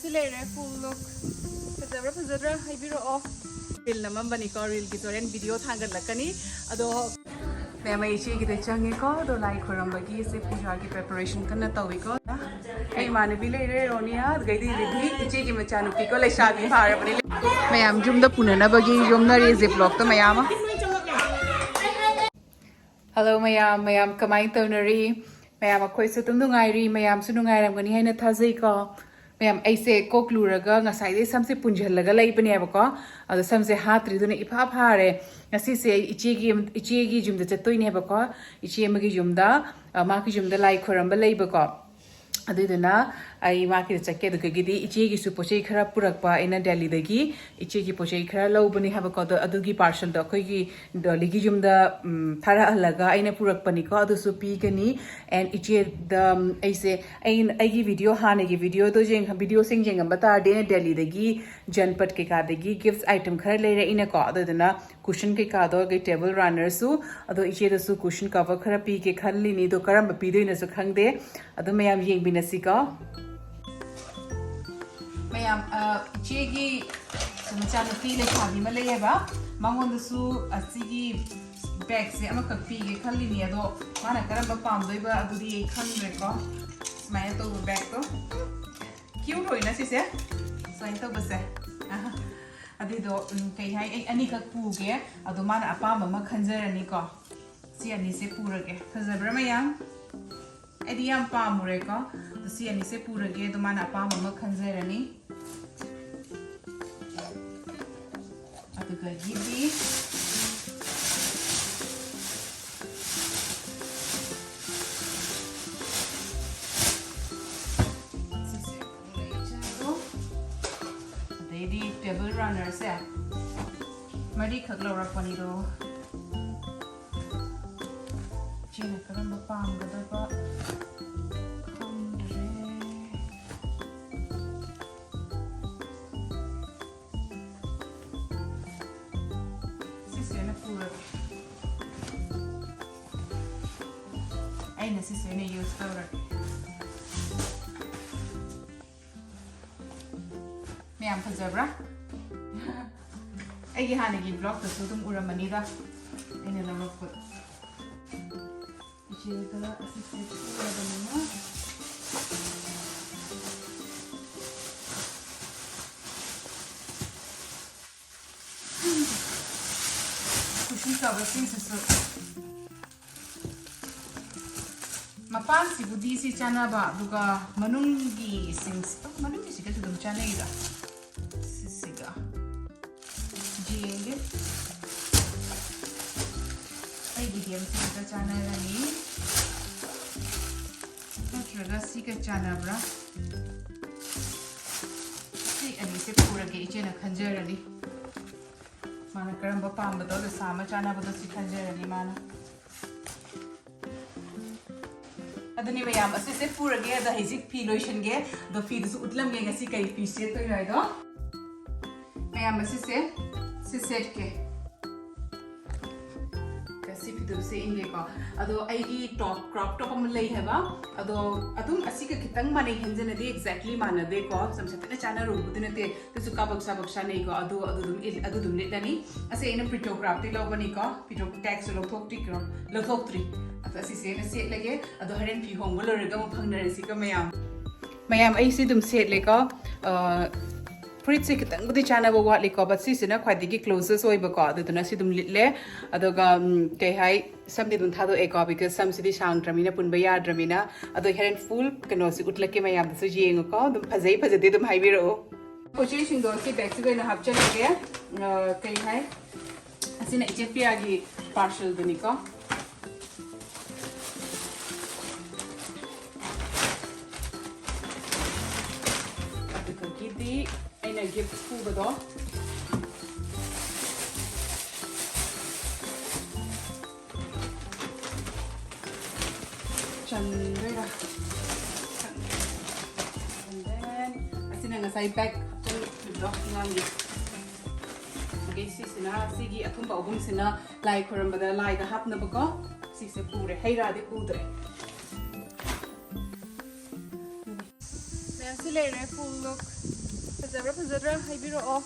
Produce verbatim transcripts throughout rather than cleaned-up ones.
ꯁꯤ ꯂꯩꯔꯦ full look. ꯐꯖꯕ꯭ꯔꯥ ꯐꯖꯗ꯭ꯔꯥ ꯍꯥꯏꯕꯤꯔꯛꯑꯣ. Reel ꯅꯝꯃꯝꯕꯅꯤꯀꯣ, reelꯒꯤꯁꯨ ꯍꯣꯔꯦꯟ video ꯊꯥꯡꯒꯠꯂꯛꯀꯅꯤ. ꯑꯗꯣ ꯃꯌꯥꯝ, ꯑꯩ ꯏꯆꯦꯒꯤꯗ ꯆꯪꯉꯦꯀꯣ, ꯑꯗꯣ ꯂꯥꯏ ꯈꯣꯏꯔꯝꯕꯒꯤ ꯁꯦ ꯄꯨꯖꯥꯒꯤ preparation ꯀꯟꯅ ꯇꯧꯏꯀꯣ. ꯑꯩ ꯏꯃꯥꯟꯅꯕꯤ ꯂꯩꯔꯦ ꯔꯣꯅꯤꯌꯥ, ꯑꯗꯨꯒꯩꯗꯤ ꯔꯤꯙꯤ, ꯏꯆꯦꯒꯤ ꯃꯆꯥꯅꯨꯄꯤꯀꯣ, ꯂꯩꯁꯥꯕꯤ ꯐꯥꯔꯕꯅꯤ. ꯃꯌꯥꯝ ꯌꯨꯝꯗ ꯄꯨꯅꯅꯕꯒꯤ ꯌꯣꯝꯅꯔꯤ Ziploc ꯇ ꯃꯌꯥꯝ ꯑꯃ. Hello ꯃꯌꯥꯝ, ꯃꯌꯥꯝ ꯀꯃꯥꯏꯅ ꯇꯧꯅꯔꯤ? ꯃꯌꯥꯝ ꯑꯩꯈꯣꯏꯁꯨ ꯑꯗꯨꯝ ꯅꯨꯡꯉꯥꯏꯔꯤ, ꯃꯌꯥꯝꯁꯨ ꯅꯨꯡꯉꯥꯏꯔꯝꯒꯅꯤ ꯍꯥꯏꯅ ꯊꯥꯖꯩꯀꯣ. ꯃꯌꯥꯝ, ꯑꯩꯁꯦ ꯀꯣꯛ ꯂꯨꯔꯒ ꯉꯁꯥꯏꯗꯩ ꯁꯝꯁꯦ ꯄꯨꯟꯁꯤꯜꯂꯒ ꯂꯩꯕꯅꯦꯕꯀꯣ, ꯑꯗꯣ ꯁꯝꯁꯦ ꯍꯥꯠꯇ꯭ꯔꯤꯗꯨꯅ ꯏꯐꯥ ꯐꯥꯔꯦ. ꯉꯁꯤꯁꯦ ꯑꯩ ꯏꯆꯦꯒꯤ ꯌꯨꯝ, ꯏꯆꯦꯒꯤ ꯌꯨꯝꯗ ꯆꯠꯇꯣꯏꯅꯦꯕꯀꯣ, ꯏꯆꯦ ꯑꯃꯒꯤ ꯌꯨꯝꯗ. ꯑ, ꯃꯥꯒꯤ ꯌꯨꯝꯗ ꯂꯥꯏ ꯈꯣꯏꯔꯝꯕ ꯂꯩꯕꯀꯣ, ꯑꯗꯨꯏꯗꯨꯅ ꯑꯩ ꯃꯥꯒꯤꯗ ꯆꯠꯀꯦ. ꯑꯗꯨꯗꯒꯤꯗꯤ ꯏꯆꯦꯒꯤꯁꯨ ꯄꯣꯠ ꯆꯩ ꯈꯔ ꯄꯨꯔꯛꯄ ꯑꯩꯅ ꯗꯦꯜꯂꯤꯗꯒꯤ, ꯏꯆꯦꯒꯤ ꯄꯣꯠ ꯆꯩ ꯈꯔ ꯂꯧꯕꯅꯤ ꯍꯥꯏꯕꯀꯣ, ꯑꯗꯣ ꯑꯗꯨꯒꯤ parcel ꯗꯣ ꯑꯩꯈꯣꯏꯒꯤ ꯗꯣꯂꯤꯒꯤ ꯌꯨꯝꯗ, ꯎꯝ, ꯊꯥꯔꯛꯍꯜꯂꯒ ꯑꯩꯅ ꯄꯨꯔꯛꯄꯅꯤꯀꯣ, ꯑꯗꯨꯁꯨ ꯄꯤꯒꯅꯤ. And ꯏꯆꯦꯗ, ꯎꯝ, ꯑꯩꯁꯦ, ꯑꯩ, ꯑꯩꯒꯤ video, ꯍꯥꯟꯅꯒꯤ video ꯗꯣ ꯌꯦꯡ-, video ꯁꯤꯡ ꯌꯦꯡꯉꯝꯕ ꯇꯥꯔꯗꯤ, ꯑꯩꯅ ꯗꯦꯜꯂꯤꯗꯒꯤ ꯖꯟꯄꯠ ꯀꯩꯀꯥꯗꯒꯤ gifts item ꯈꯔ ꯂꯩꯔꯛꯏꯅꯀꯣ, ꯑꯗꯨꯗꯨꯅ cushion ꯀꯩꯀꯥꯗꯣ, ꯑꯩꯒꯤ table runner ꯁꯨ, ꯑꯗꯣ ꯏꯆꯦꯗꯁꯨ cushion cover ꯈꯔ ꯄꯤꯒꯦ ꯈꯜꯂꯤꯅꯤ, ꯑꯗꯣ ꯀꯔꯝꯕ ꯄꯤꯗꯣꯏꯅꯣꯁꯨ ꯈꯪꯗꯦ. ꯑꯗꯨ ꯃꯌꯥꯝ ꯌꯦꯡꯃꯤꯟꯅꯁꯤꯀꯣ. ꯃꯌꯥꯝ, ꯑ, ꯏꯆꯦꯒꯤ ꯃꯆꯥꯅꯨꯄꯤ ꯂꯩꯁꯥꯕꯤ ꯑꯃ ꯂꯩꯌꯦꯕ, ꯃꯉꯣꯟꯗꯁꯨ ꯑꯁꯤꯒꯤ bag ꯁꯦ ꯑꯃꯈꯛ ꯄꯤꯒꯦ ꯈꯜꯂꯤꯅꯤ, ꯑꯗꯣ ꯃꯥꯅ ꯀꯔꯝꯕ ꯄꯥꯝꯗꯣꯏꯕ ꯑꯗꯨꯗꯤ ꯑꯩ ꯈꯪꯗ꯭ꯔꯦꯀꯣ. ꯁꯨꯃꯥꯏꯅ ꯇꯧꯕ bag ꯇꯣ. Cute ꯑꯣꯏꯅ ꯁꯤꯁꯦ ꯁꯨꯃꯥꯏꯅ ꯇꯧꯕꯁꯦ. ꯑꯗꯨꯏꯗꯣ, ꯎꯝ, ꯀꯩ ꯍꯥꯏ, ꯑꯩ ꯑꯅꯤꯈꯛ ꯄꯨꯒꯦ, ꯑꯗꯣ ꯃꯥꯅ ꯑꯄꯥꯝꯕ ꯑꯃ ꯈꯟꯖꯔꯅꯤꯀꯣ. ꯁꯤ ꯑꯅꯤꯁꯦ ꯄꯨꯔꯒꯦ. ꯐꯖꯕ꯭ꯔꯥ ꯃꯌꯥꯝ? ꯑꯩꯗꯤ ꯌꯥꯝ ꯄꯥꯝꯃꯨꯔꯦꯀꯣ. ꯑꯗꯣ ꯁꯤ ꯑꯅꯤꯁꯦ ꯄꯨꯔꯒꯦ, ꯑꯗꯣ ꯃꯥꯅ ꯑꯄꯥꯝꯕ ꯑꯃ ꯈꯟꯖꯔꯅꯤ. ꯑꯗꯨꯗꯒꯤꯗꯤ ꯁꯤꯁꯦ ꯂꯩꯖꯔꯣ. ꯑꯗꯩꯗꯤ table runner ꯁꯦ ꯃꯔꯤꯈꯛ ꯂꯧꯔꯛꯄꯅꯤꯗꯣ. ꯏꯆꯦꯅ ꯀꯔꯝꯕ ꯄꯥꯝꯒꯗꯕ ꯈꯪꯗ꯭ꯔꯦ. ꯁꯤꯁꯦ ꯑꯣꯏꯅ ꯄꯨꯔꯒꯦ. ꯑꯩꯅ ꯁꯤꯁꯦ ꯑꯣꯏꯅ use ꯇꯧꯔꯒꯦ. ꯃꯌꯥꯝ ꯐꯖꯕ꯭ꯔꯥ? ꯑꯩꯒꯤ ꯍꯥꯟꯅꯒꯤ vlogꯇꯁꯨ ꯑꯗꯨꯝ ꯎꯔꯝꯃꯅꯤꯗ, ꯑꯩꯅ ꯂꯧꯔꯛꯄꯗꯣ꯫ ꯏꯆꯦꯗ ꯑꯁꯤꯁꯦ ꯄꯤꯔꯕꯅꯤꯅ, ꯈꯨꯁꯤ ꯀꯕꯔꯁꯤꯡꯁꯤꯁꯨ ꯃꯄꯥꯟꯁꯤꯕꯨꯗꯤ ꯁꯤ ꯆꯥꯟꯅꯕ, ꯑꯗꯨꯒ ꯃꯅꯨꯡꯒꯤ ꯁꯤꯡꯁ-, ꯃꯅꯨꯡꯒꯤꯁꯤꯒꯁꯨ ꯑꯗꯨꯝ ꯆꯥꯟꯅꯩꯗ꯫ ꯁꯤꯁꯤꯒ ꯌꯦꯡꯒꯦ꯫ ꯑꯩꯒꯤꯗꯤ ꯑꯃꯁꯤꯒ ꯆꯥꯟꯅꯔꯅꯤ꯫ ꯅꯠꯇ꯭ꯔꯒ ꯁꯤꯒ ꯆꯥꯟꯅꯕ꯭ꯔꯥ? ꯁꯤ ꯑꯅꯤꯁꯦ ꯄꯨꯔꯒꯦ, ꯏꯆꯦꯅ ꯈꯟꯖꯔꯅꯤ꯫ ꯃꯥꯅ ꯀꯔꯝꯕ ꯄꯥꯝꯕꯗꯣ, ꯂꯨꯁꯥ ꯑꯃ ꯆꯥꯟꯅꯕꯗꯣ ꯁꯤ ꯈꯟꯖꯔꯅꯤ ꯃꯥꯅ꯫ ꯑꯗꯨꯅꯤ ꯃꯌꯥꯝ, ꯑꯁꯤꯁꯦ ꯄꯨꯔꯒꯦ꯫ ꯑꯗꯣ ꯍꯧꯖꯤꯛ ꯐꯤ ꯂꯣꯏꯁꯤꯟꯒꯦ꯫ ꯑꯗꯣ ꯐꯤꯗꯨꯁꯨ ꯎꯠꯂꯝꯒꯦ, ꯉꯁꯤ ꯀꯔꯤ ꯐꯤ ꯁꯦꯠꯇꯣꯏꯅꯣ ꯍꯥꯏꯗꯣ꯫ ꯃꯌꯥꯝ, ꯑꯁꯤꯁꯦ ꯁꯤ ꯁꯦꯠꯀꯦ꯫ ꯁꯤ ꯐꯤꯗꯨꯁꯦ ꯏꯟꯒꯦꯀꯣ꯫ ꯑꯗꯣ ꯑꯩꯒꯤ top, crop top ꯑꯃ ꯂꯩ ꯍꯥꯏꯕ꯫ ꯑꯗꯣ ꯑꯗꯨꯝ ꯑꯁꯤꯒ ꯈꯤꯇꯪ ꯃꯥꯟꯅꯩ, ꯍꯦꯟꯖꯟꯅꯗꯤ exactly ꯃꯥꯟꯅꯗꯦꯀꯣ, ꯌꯥꯝ ꯁꯥꯊꯤꯅ ꯆꯥꯟꯅꯔꯨꯕꯗꯤ ꯅꯠꯇꯦ, ꯑꯗꯨꯁꯨ ꯀꯥꯕꯛ ꯁꯥꯕꯛ ꯆꯥꯟꯅꯩꯀꯣ꯫ ꯑꯗꯨ, ꯑꯗꯨ ꯑꯗꯨꯝ ꯏꯜ-, ꯑꯗꯨ ꯑꯗꯨꯝ ꯂꯤꯠꯂꯅꯤ꯫ ꯑꯁꯤ ꯑꯩꯅ Prettycraftꯇꯒꯤ ꯂꯧꯕꯅꯤꯀꯣ꯫ Pretty tagꯁꯨ ꯂꯧꯊꯣꯛꯇ꯭ꯔꯤꯀꯣ, ꯂꯧꯊꯣꯛꯇ꯭ꯔꯤ꯫ ꯑꯗꯣ ꯑꯁꯤꯁꯦ ꯑꯩꯅ ꯁꯦꯠꯂꯒꯦ꯫ ꯑꯗꯣ ꯍꯣꯔꯦꯟ ꯐꯤ ꯍꯣꯡꯕ ꯂꯣꯏꯔꯒ ꯑꯃꯨꯛ ꯐꯪꯅꯔꯁꯤꯀꯣ ꯃꯌꯥꯝ꯫ ꯃꯌꯥꯝ, ꯑꯩ ꯁꯤ ꯑꯗꯨꯝ ꯁꯦꯠꯂꯦꯀꯣ꯫ ꯑ, ꯐꯨꯔꯤꯠꯁꯦ ꯈꯤꯇꯪꯕꯨꯗꯤ ꯆꯥꯟꯅꯕ ꯋꯥꯠꯂꯤꯀꯣ, but ꯁꯤꯁꯤꯅ ꯈ꯭ꯋꯥꯏꯗꯒꯤ closest ꯑꯣꯏꯕꯀꯣ, ꯑꯗꯨꯗꯨꯅ ꯁꯤ ꯑꯗꯨꯝ ꯂꯤꯠꯂꯦ꯫ ꯑꯗꯨꯒ, ꯎꯝ, ꯀꯩ ꯍꯥꯏ, ꯁꯝꯗꯤ ꯑꯗꯨꯝ ꯊꯥꯗꯣꯛꯑꯦꯀꯣ, because ꯁꯝꯁꯤꯗꯤ ꯁꯥꯡꯗ꯭ꯔꯃꯤꯅ, ꯄꯨꯟꯕ ꯌꯥꯗ꯭ꯔꯃꯤꯅ꯫ ꯑꯗꯣ ꯍꯣꯔꯦꯟ full ꯀꯩꯅꯣꯁꯤ ꯎꯠꯂꯛꯀꯦ, ꯃꯌꯥꯝꯗꯁꯨ ꯌꯦꯡꯉꯨꯀꯣ, ꯑꯗꯨꯝ ꯐꯖꯩ ꯐꯖꯗꯦ ꯑꯗꯨꯝ ꯍꯥꯏꯕꯤꯔꯛꯑꯣ꯫ ꯄꯣꯠ ꯆꯩꯁꯤꯡꯗꯣ ꯁꯤ bagꯁꯤꯗ ꯑꯣꯏꯅ ꯍꯥꯞꯆꯤꯜꯂꯒꯦ꯫ ꯑ, ꯀꯩ ꯍꯥꯏ, ꯑꯁꯤꯅ ꯏꯆꯦ ꯄ꯭ꯔꯤꯌꯥꯒꯤ parcelꯗꯨꯅꯤꯀꯣ꯫ ꯑꯗꯨꯗꯒꯤꯗꯤ ꯑꯩꯅ gift ꯄꯨꯕꯗꯣ ꯆꯟꯗꯣꯏꯔꯥ? And then ꯑꯁꯤꯅ ꯉꯁꯥꯏ bag ꯍꯥꯞꯆꯤꯟꯈꯤꯕꯗꯣ ꯑꯉꯥꯡꯒꯤ꯫ ꯑꯗꯒꯤ ꯁꯤꯁꯤꯅ, ꯁꯤꯒꯤ ꯑꯊꯨꯝꯕ ꯑꯍꯨꯝꯁꯤꯅ ꯂꯥꯏ ꯈꯣꯏꯔꯝꯕꯗ ꯂꯥꯏꯗ ꯍꯥꯞꯅꯕꯀꯣ꯫ ꯁꯤꯁꯦ ꯄꯨꯔꯦ, ꯍꯩ ꯔꯥꯗꯤ ꯄꯨꯗ꯭ꯔꯦ꯫ ꯃꯌꯥꯝ ꯁꯤ ꯂꯩꯔꯦ, full look꯫ ꯐꯖꯕ꯭ꯔꯥ ꯐꯖꯗ꯭ꯔꯥ ꯍꯥꯏꯕꯤꯔꯛꯑꯣ꯫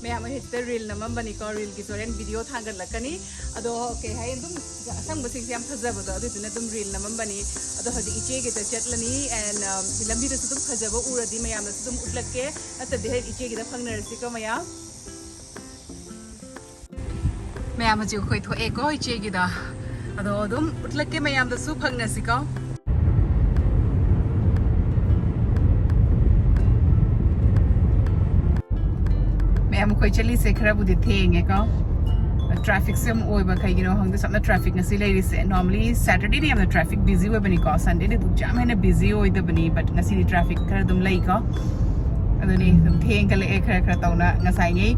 ꯃꯌꯥꯝ ꯑꯩ ꯍꯧꯖꯤꯛꯇ ꯔꯤꯜ ꯅꯝꯃꯝꯕꯅꯤꯀꯣ, ꯔꯤꯜꯒꯤꯁꯨ ꯍꯣꯔꯦꯟ ꯚꯤꯗꯤꯑꯣ ꯊꯥꯡꯒꯠꯂꯛꯀꯅꯤ꯫ ꯑꯗꯣ ꯀꯩ ꯍꯥꯏ, ꯑꯗꯨꯝ ꯑꯁꯪꯕꯁꯤꯡꯁꯦ ꯌꯥꯝ ꯐꯖꯕꯗꯣ, ꯑꯗꯨꯗꯨꯅ ꯑꯗꯨꯝ ꯔꯤꯜ ꯅꯝꯃꯝꯕꯅꯤ꯫ ꯑꯗꯣ ꯍꯧꯖꯤꯛ ꯏꯆꯦꯒꯤꯗ ꯆꯠꯂꯅꯤ꯫ And ꯂꯝꯕꯤꯗꯁꯨ ꯑꯗꯨꯝ ꯐꯖꯕ ꯎꯔꯗꯤ ꯃꯌꯥꯝꯗꯁꯨ ꯑꯗꯨꯝ ꯎꯠꯂꯛꯀꯦ꯫ ꯅꯠꯇ꯭ꯔꯗꯤ ꯍꯣꯔꯦꯟ ꯏꯆꯦꯒꯤꯗ ꯐꯪꯅꯔꯁꯤꯀꯣ ꯃꯌꯥꯝ꯫ ꯃꯌꯥꯝ ꯍꯧꯖꯤꯛ ꯑꯩꯈꯣꯏ ꯊꯣꯛꯑꯦꯀꯣ ꯏꯆꯦꯒꯤꯗ꯫ ꯑꯗꯣ ꯑꯗꯨꯝ ꯎꯠꯂꯛꯀꯦ ꯃꯌꯥꯝꯗꯁꯨ, ꯐꯪꯅꯁꯤꯀꯣ꯫ ꯃꯌꯥꯝ ꯑꯩꯈꯣꯏ ꯆꯠꯂꯤꯁꯦ ꯈꯔꯕꯨꯗꯤ ꯊꯦꯡꯉꯦꯀꯣ꯫ ꯇ꯭ꯔꯥꯐꯤꯛꯁꯦ ꯌꯥꯝ ꯑꯣꯏꯕ, ꯀꯩꯒꯤꯅꯣ ꯈꯪꯗꯦ ꯁꯣꯝꯅ ꯇ꯭ꯔꯥꯐꯤꯛ ꯉꯁꯤ ꯂꯩꯔꯤꯁꯦ꯫ Normally Saturdayꯗꯤ ꯌꯥꯝꯅ ꯇ꯭ꯔꯥꯐꯤꯛ ꯕꯤꯖꯤ ꯑꯣꯏꯕꯅꯤꯀꯣ, Sundayꯗꯤ ꯑꯗꯨꯛ ꯌꯥꯝ ꯍꯦꯟꯅ ꯕꯤꯖꯤ ꯑꯣꯏꯗꯕꯅꯤ, but ꯉꯁꯤꯗꯤ ꯇ꯭ꯔꯥꯐꯤꯛ ꯈꯔ ꯑꯗꯨꯝ ꯂꯩꯀꯣ꯫ ꯑꯗꯨꯅꯤ ꯑꯗꯨꯝ ꯊꯦꯡꯒꯠꯂꯛꯑꯦ ꯈꯔ ꯈꯔ ꯇꯧꯅ꯫ ꯉꯁꯥꯏꯉꯩ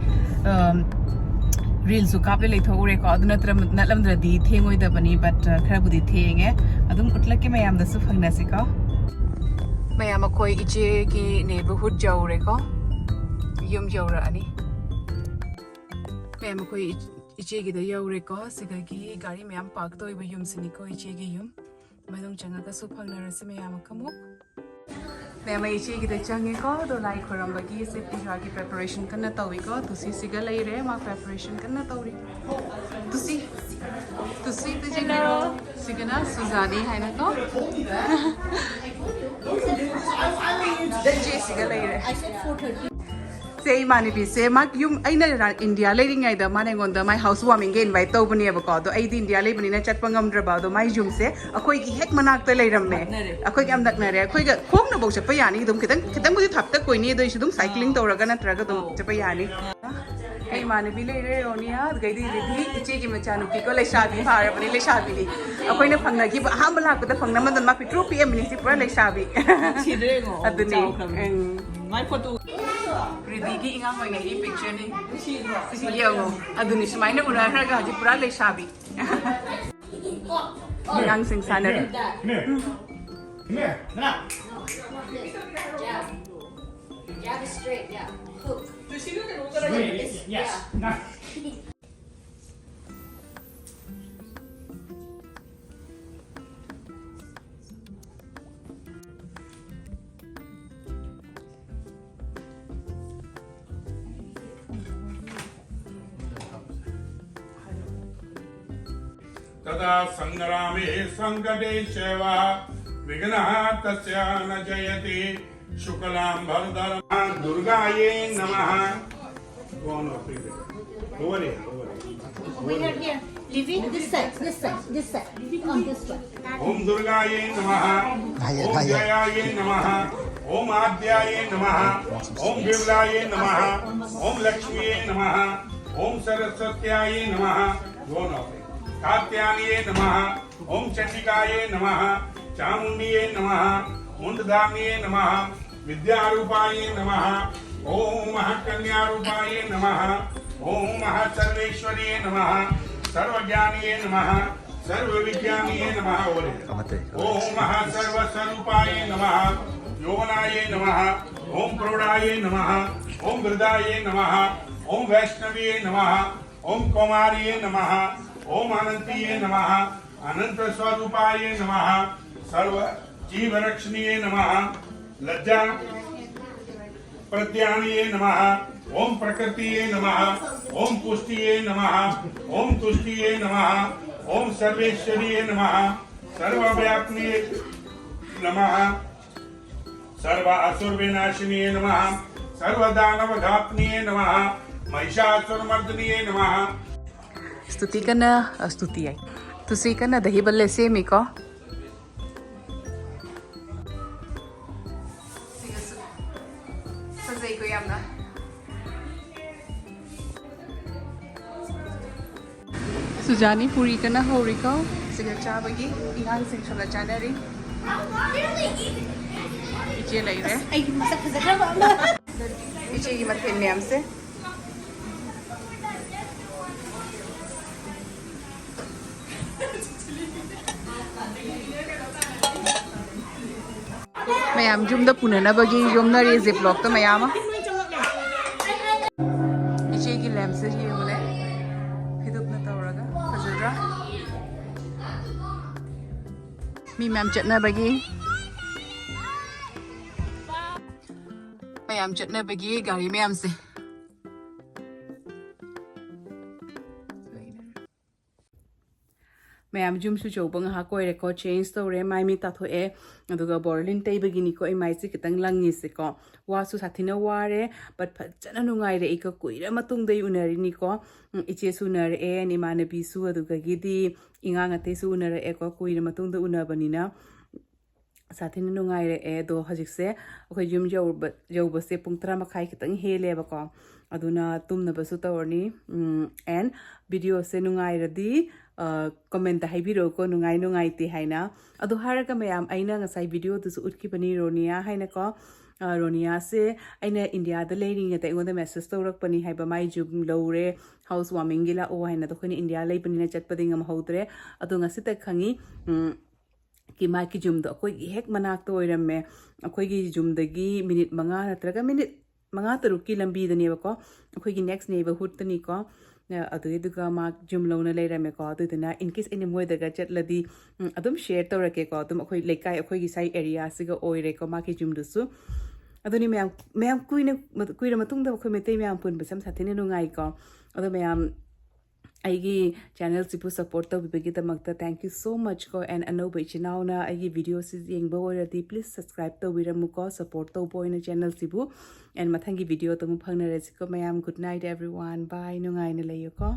ꯔꯤꯜꯁꯨ ꯀꯥꯞꯂ ꯂꯩꯊꯣꯛꯎꯔꯦꯀꯣ, ꯑꯗꯨ ꯅꯠꯇ꯭ꯔ ꯅꯠꯂꯝꯗ꯭ꯔꯗꯤ ꯊꯦꯡꯉꯣꯏꯗꯕꯅꯤ, but ꯈꯔꯕꯨꯗꯤ ꯊꯦꯡꯉꯦ꯫ ꯑꯗꯨꯝ ꯎꯠꯂꯛꯀꯦ ꯃꯌꯥꯝꯗꯁꯨ, ꯐꯪꯅꯁꯤꯀꯣ꯫ ꯃꯌꯥꯝ ꯑꯩꯈꯣꯏ ꯏꯆꯦꯒꯤ ꯅꯦꯕꯔꯍꯨꯗ ꯌꯧꯔꯦꯀꯣ, ꯌꯨꯝ ꯌꯧꯔꯛꯑꯅꯤ꯫ ꯃꯌꯥꯝ ꯑꯩꯈꯣꯏ ꯏꯆ- ꯏꯆꯦꯒꯤꯗ ꯌꯧꯔꯦꯀꯣ꯫ ꯁꯤꯗꯒꯤ ꯒꯥꯔꯤ ꯃꯌꯥꯝ ꯄꯥꯔꯛ ꯇꯧꯔꯤꯕ ꯌꯨꯝꯁꯤꯅꯤꯀꯣ ꯏꯆꯦꯒꯤ ꯌꯨꯝ꯫ ꯃꯅꯨꯡ ꯆꯪꯉꯒꯁꯨ ꯐꯪꯅꯔꯁꯤ ꯃꯌꯥꯝ ꯑꯃꯨꯛ꯫ ꯃꯌꯥꯝ ꯑꯩ ꯏꯆꯦꯒꯤꯗ ꯆꯪꯉꯦꯀꯣ꯫ ꯑꯗꯣ ꯂꯥꯏ ꯈꯣꯏꯔꯝꯕꯒꯤ ꯁꯤꯞ ꯄꯨꯖꯥꯒꯤ ꯄ꯭ꯔꯤꯄꯦꯔꯦꯁꯟ ꯀꯟꯅ ꯇꯧꯏꯀꯣ꯫ ꯇꯨꯁꯤꯁꯤꯒ ꯂꯩꯔꯦ, ꯃꯥ ꯄ꯭ꯔꯤꯄꯦꯔꯦꯁꯟ ꯀꯟꯅ ꯇꯧꯔꯤ꯫ ꯇꯨꯁꯤ, ꯇꯨꯁꯤ, ꯇꯨꯁꯤ ꯀꯩꯅꯣ? ꯁꯤꯒꯅ ꯁꯨꯖꯥꯅꯤ ꯍꯥꯏꯅꯀꯣ꯫ ꯏꯆꯦꯁꯤꯒ ꯂꯩꯔꯦ꯫ ꯁꯦ ꯏꯃꯥꯟꯅꯕꯤꯁꯦ, ꯃꯥ ꯌꯨꯝ, ꯑꯩꯅ ꯔꯥ- ꯏꯟꯗꯤꯌꯥ ꯂꯩꯔꯤꯉꯩꯗ ꯃꯥꯅ ꯑꯩꯉꯣꯟꯗ ꯃꯥꯏ ꯍꯥꯎꯁ ꯋꯥꯔꯃꯤꯡꯒ ꯏꯟꯚꯥꯏꯠ ꯇꯧꯕꯅꯦꯕꯀꯣ꯫ ꯑꯗꯣ ꯑꯩꯗꯤ ꯏꯟꯗꯤꯌꯥ ꯂꯩꯕꯅꯤꯅ ꯆꯠꯄ ꯉꯝꯗ꯭ꯔꯕ꯫ ꯑꯗꯣ ꯃꯥꯏ ꯌꯨꯝꯁꯦ ꯑꯩꯈꯣꯏꯒꯤ ꯍꯦꯛ ꯃꯅꯥꯛꯇ ꯂꯩꯔꯝꯃꯦ꯫ ꯅꯛꯅꯔꯦ꯫ ꯑꯩꯈꯣꯏꯒꯤ ꯌꯥꯝ ꯅꯛꯅꯔꯦ꯫ ꯑꯩꯈꯣꯏꯒ ꯈꯣꯡꯅꯐꯧ ꯆꯠꯄ ꯌꯥꯅꯤ꯫ ꯑꯗꯨꯝ ꯈꯤꯇꯪ, ꯈꯤꯇꯪꯕꯨꯗꯤ ꯊꯥꯞꯇꯛ ꯑꯣꯏꯅꯤ, ꯑꯗꯨ ꯑꯣꯏꯁꯨ ꯑꯗꯨꯝ ꯁꯥꯏꯀ꯭ꯂꯤꯡ ꯑꯥ꯫ ꯇꯧꯔꯒ ꯅꯠꯇ꯭ꯔꯒ ꯑꯗꯨꯝ ꯑꯧ꯫ ꯆꯠꯄ ꯌꯥꯅꯤ꯫ ꯑꯩ ꯏꯃꯥꯟꯅꯕꯤ ꯂꯩꯔꯦ ꯔꯣꯅꯤꯌꯥ, ꯑꯗꯨꯒꯩꯗꯤ ꯔꯤꯙꯤ, ꯏꯆꯦꯒꯤ ꯃꯆꯥꯅꯨꯄꯤꯀꯣ, ꯂꯩꯁꯥꯕꯤ ꯐꯥꯔꯕꯅꯤ, ꯂꯩꯁꯥꯕꯤꯅꯤ꯫ ꯑꯩꯈꯣꯏꯅ ꯐꯪꯅꯈꯤꯕ ꯑꯍꯥꯟꯕ ꯂꯥꯛꯄꯗ ꯐꯪꯅ ꯃꯇꯝꯗ ꯃꯥ ꯄꯤꯛꯇ꯭ꯔꯨ ꯄꯤꯛꯑꯝꯕꯅꯤ, ꯍꯧꯖꯤꯛ ꯄꯨꯔꯥ ꯂꯩꯁꯥꯕꯤ꯫ ꯁꯤꯗ꯭ꯔꯦ ꯌꯦꯡꯉꯣ, ꯑꯗꯨꯅꯤ꯫ ꯆꯥꯎꯈ꯭ꯔꯕꯅꯤ꯫ ꯎꯝ꯫ ꯃꯥꯏ ꯐꯣꯇꯣ꯫ ꯔꯤꯙꯤꯒꯤ ꯏꯉꯥꯡ ꯑꯣꯏꯅ ꯏ ꯄꯤꯛꯆꯔꯅꯤ꯫ ꯅꯨꯡꯁꯤꯗ꯭ꯔꯣ? ꯁꯤ ꯌꯦꯡꯉꯣ꯫ ꯑꯗꯨꯅꯤ, ꯁꯨꯃꯥꯏꯅ ꯎꯅꯈ꯭ꯔꯒ ꯍꯧꯖꯤꯛ ꯄꯨꯔꯥ ꯂꯩꯁꯥꯕꯤ꯫ ꯑꯉꯥꯡꯁꯤꯡ ꯁꯥꯟꯅꯔꯤ꯫ Come here. Come here. Come here. Jab. Jab is straight, yeah. Hook. Straight. Yes. Now. सदा संग्रामे संकटे चैव विघ्नः तस्य न जयति। शुक्लांबरधरं दुर्गायै नमः। Go on, over here, over here. Over here, here. Leave it. This side, this side, this side. On this one. ॐ दुर्गायै नमः। ॐ जयायै नमः। ॐ आद्यायै नमः। ॐ विमलायै नमः। ॐ लक्ष्मीयै नमः। ॐ सरस्वत्यायै नमः। Go on, over here. कात्यायनै नमः। ॐ चंडिकायै नमः। चामुंडीयै नमः। मुंडधारिण्यै नमः। विद्यारूपायै नमः। ॐ महाकन्यारूपायै नमः। ॐ महासर्वेश्वर्यै नमः। सर्वज्ञानियै नमः। सर्वविज्ञानियै नमः। ॐ महासर्वस्वरूपायै नमः। योवनायै नमः। ॐ प्रौढ़ायै नमः। ॐ वृद्धायै नमः। ॐ वैष्णवीयै नमः। ॐ कौमार्यै नमः। ॐ अनंतीयै नमः। अनंत स्वरूपायै नमः। सर्व जीव रक्षणीयै नमः। लज्जा प्रत्यानये नमः। ॐ प्रकृतिये नमः। ॐ पुष्टिये नमः। ॐ तुष्टिये नमः। ॐ सर्वेश्वरिये नमः। सर्वव्यापिये नमः। सर्व असुर विनाशिनिये नमः। सर्व दानव घातनिये नमः। महिषासुर मर्दनिये नमः। स्तुति ꯀꯟꯅ, ꯑ, स्तुति ꯍꯥꯏ꯫ ꯇꯨꯁꯤ ꯀꯟꯅ ꯗꯍꯤ ꯕꯜꯂꯦ ꯁꯦꯝꯃꯤꯀꯣ꯫ ꯁꯤꯒꯁꯨ ꯐꯖꯩꯀꯣ ꯌꯥꯝꯅ꯫ ꯁꯨꯖꯥꯅꯤ ꯄꯨꯔꯤ ꯀꯟꯅ ꯍꯧꯔꯤꯀꯣ꯫ ꯁꯤꯒ ꯆꯥꯕꯒꯤ ꯑꯉꯥꯡꯁꯤꯡ ꯁꯣꯝꯗ ꯆꯥꯅꯔꯤ꯫ ꯏꯆꯦ ꯂꯩꯔꯦ꯫ ꯑꯩꯒꯤ ꯃꯁꯛ ꯐꯖꯈ꯭ꯔꯕ ꯑꯃ꯫ ꯏꯆꯦꯒꯤ ꯃꯊꯦꯜ ꯃꯌꯥꯝꯁꯦ꯫ ꯃꯌꯥꯝ ꯌꯨꯝꯗ ꯄꯨꯅꯅꯕꯒꯤ ꯌꯣꯝꯅꯔꯤ ꯖꯤꯞꯂꯣꯛꯇ ꯃꯌꯥꯝ ꯑꯃ꯫ ꯏꯆꯦꯒꯤ ꯂꯦꯝꯞꯁꯦ ꯌꯦꯡꯉꯨꯅꯦ, ꯐꯤꯗꯨꯞꯅ ꯇꯧꯔꯒ ꯐꯖꯗ꯭ꯔꯥ? ꯃꯤ ꯃꯌꯥꯝ ꯆꯠꯅꯕꯒꯤ, ꯃꯌꯥꯝ ꯆꯠꯅꯕꯒꯤ ꯒꯥꯔꯤ ꯃꯌꯥꯝꯁꯦ꯫ ꯃꯌꯥꯝ ꯌꯨꯝꯁꯨ ꯌꯧꯕ ꯉꯥꯏꯍꯥꯛ ꯑꯣꯏꯔꯦꯀꯣ, ꯆꯦꯟꯖ ꯇꯧꯔꯦ, ꯃꯥꯏ ꯃꯤꯠ ꯇꯥꯊꯣꯛꯑꯦ, ꯑꯗꯨꯒ ꯕꯣꯔꯂꯤꯟ ꯇꯩꯕꯒꯤꯅꯤꯀꯣ ꯑꯩ ꯃꯥꯏꯁꯦ ꯈꯤꯇꯪ ꯂꯪꯉꯤꯁꯦꯀꯣ꯫ ꯋꯥꯁꯨ ꯁꯥꯊꯤꯅ ꯋꯥꯔꯦ, but ꯐꯖꯅ ꯅꯨꯡꯉꯥꯏꯔꯛꯏꯀꯣ꯫ ꯀꯨꯏꯔ ꯃꯇꯨꯡꯗ ꯑꯩ ꯎꯅꯔꯤꯅꯤꯀꯣ꯫ ꯎꯝ, ꯏꯆꯦꯁꯨ ꯎꯅꯔꯛꯑꯦ, ꯏꯃꯥꯟꯅꯕꯤꯁꯨ, ꯑꯗꯨꯗꯒꯤꯗꯤ ꯏꯉꯥꯡ ꯑꯇꯩꯁꯨ ꯎꯅꯔꯛꯑꯦꯀꯣ, ꯀꯨꯏꯔ ꯃꯇꯨꯡꯗ ꯎꯅꯕꯅꯤꯅ꯫ ꯁꯥꯊꯤꯅ ꯅꯨꯡꯉꯥꯏꯔꯛꯑꯦ꯫ ꯑꯗꯣ ꯍꯧꯖꯤꯛꯁꯦ ꯑꯩꯈꯣꯏ ꯌꯨꯝ ꯌꯧꯕ ꯌꯧꯕꯁꯦ ꯄꯨꯡ ꯇꯔꯥ ꯃꯈꯥꯏ ꯈꯤꯇꯪ ꯍꯦꯜꯂꯦꯕꯀꯣ꯫ ꯑꯗꯨꯅ ꯇꯨꯝꯅꯕꯁꯨ ꯇꯧꯔꯅꯤ꯫ ꯎꯝ, and videoꯁꯦ ꯅꯨꯡꯉꯥꯏꯔꯗꯤ, ꯑ, commentꯇ ꯍꯥꯏꯕꯤꯔꯛꯎꯀꯣ, ꯅꯨꯡꯉꯥꯏ ꯅꯨꯡꯉꯥꯏꯇꯦ ꯍꯥꯏꯅ꯫ ꯑꯗꯣ ꯍꯥꯏꯔꯒ ꯃꯌꯥꯝ, ꯑꯩꯅ ꯉꯁꯥꯏ videoꯗꯨꯁꯨ ꯎꯠꯈꯤꯕꯅꯤ, ꯔꯣꯅꯤꯌꯥ ꯍꯥꯏꯅꯀꯣ꯫ ꯑ, ꯔꯣꯅꯤꯌꯥꯁꯦ ꯑꯩꯅ ꯏꯟꯗꯤꯌꯥꯗ ꯂꯩꯔꯤꯉꯩꯗ ꯑꯩꯉꯣꯟꯗ message ꯇꯧꯔꯛꯄꯅꯤ ꯍꯥꯏꯕ, ꯃꯥꯏ ꯌꯨꯝ ꯂꯧꯔꯦ, house warmingꯒꯤ ꯂꯥꯛꯑꯣ ꯍꯥꯏꯅ꯫ ꯑꯗꯣ ꯑꯩꯈꯣꯏꯅ ꯏꯟꯗꯤꯌꯥ ꯂꯩꯕꯅꯤꯅ ꯆꯠꯄꯗꯤ ꯉꯝꯍꯧꯗ꯭ꯔꯦ꯫ ꯑꯗꯣ ꯉꯁꯤꯇ ꯈꯪꯉꯤ, ꯎꯝ, ꯀꯤ ꯃꯥꯒꯤ ꯌꯨꯝꯗꯣ ꯑꯩꯈꯣꯏꯒꯤ ꯍꯦꯛ ꯃꯅꯥꯛꯇ ꯑꯣꯏꯔꯝꯃꯦ꯫ ꯑꯩꯈꯣꯏꯒꯤ ꯌꯨꯝꯗꯒꯤ ꯃꯤꯅꯤꯠ ꯃꯉꯥ ꯅꯠꯇ꯭ꯔꯒ ꯃꯤꯅꯤꯠ ꯃꯉꯥ ꯇꯔꯨꯛꯀꯤ ꯂꯝꯕꯤꯗꯅꯦꯕꯀꯣ, ꯑꯩꯈꯣꯏꯒꯤ next neighbourhoodꯇꯅꯤꯀꯣ꯫ ꯑ, ꯑꯗꯨꯒꯤꯗꯨꯒ ꯃꯥ ꯌꯨꯝ ꯂꯧꯅ ꯂꯩꯔꯝꯃꯦꯀꯣ꯫ ꯑꯗꯨꯗꯨꯅ in case ꯑꯩꯅ ꯃꯣꯏꯗꯒ ꯆꯠꯂꯗꯤ, ꯎꯝ, ꯑꯗꯨꯝ share ꯇꯧꯔꯛꯀꯦꯀꯣ꯫ ꯑꯗꯨꯝ ꯑꯩꯈꯣꯏ ꯂꯩꯀꯥꯏ, ꯑꯩꯈꯣꯏꯒꯤ ꯁ꯭ꯋꯥꯏ areaꯁꯤꯒ ꯑꯣꯏꯔꯦꯀꯣ ꯃꯥꯒꯤ ꯌꯨꯝꯗꯨꯁꯨ꯫ ꯑꯗꯨꯅꯤ ꯃꯌꯥꯝ, ꯃꯌꯥꯝ ꯀꯨꯏꯅ, ꯀꯨꯏꯔ ꯃꯇꯨꯡꯗ ꯑꯩꯈꯣꯏ ꯃꯩꯇꯩ ꯃꯌꯥꯝ ꯄꯨꯟꯕꯁꯦ ꯌꯥꯝ ꯁꯥꯊꯤꯅ ꯅꯨꯡꯉꯥꯏꯀꯣ꯫ ꯑꯗꯣ ꯃꯌꯥꯝ ꯑꯩꯒꯤ channelꯁꯤꯕꯨ support ꯇꯧꯕꯤꯕꯒꯤꯗꯃꯛꯇ thank you so much ꯀꯣ꯫ And ꯑꯅꯧꯕ ꯏꯆꯤꯟ ꯏꯅꯥꯎꯅ ꯑꯩꯒꯤ videoꯁꯤ ꯌꯦꯡꯕ ꯑꯣꯏꯔꯗꯤ please subscribe ꯇꯧꯕꯤꯔꯝꯃꯨꯀꯣ, support ꯇꯧꯕ ꯑꯣꯏꯅ channelꯁꯤꯕꯨ꯫ And ꯃꯊꯪꯒꯤ videoꯗ ꯑꯃꯨꯛ ꯐꯪꯅꯔꯁꯤꯀꯣ ꯃꯌꯥꯝ꯫ Good night everyone, bye, ꯅꯨꯡꯉꯥꯏꯅ ꯂꯩꯌꯨꯀꯣ꯫